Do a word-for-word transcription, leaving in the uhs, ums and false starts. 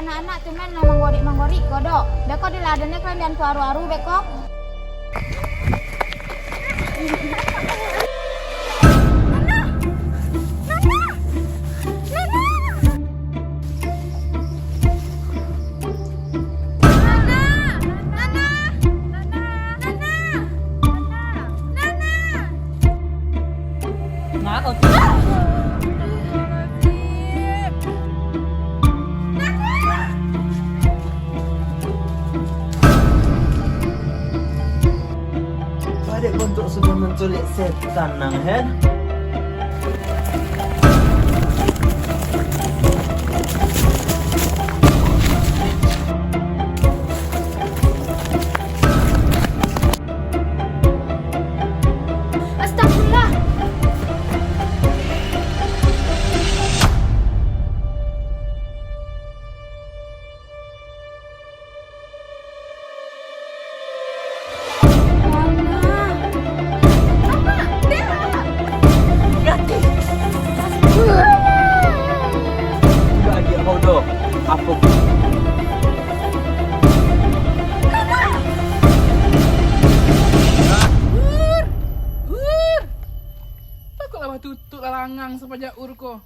Anak-anak tu mah nan manggorik-manggorik ko doh. Beko diladen kalian jan aru-aru beko. Baliak bantuak sudah manculik setan nang, hen. Astagfirullah. Apo? Hur! Hur! Takuiklah batutuik lah langang sapanjang ur ko.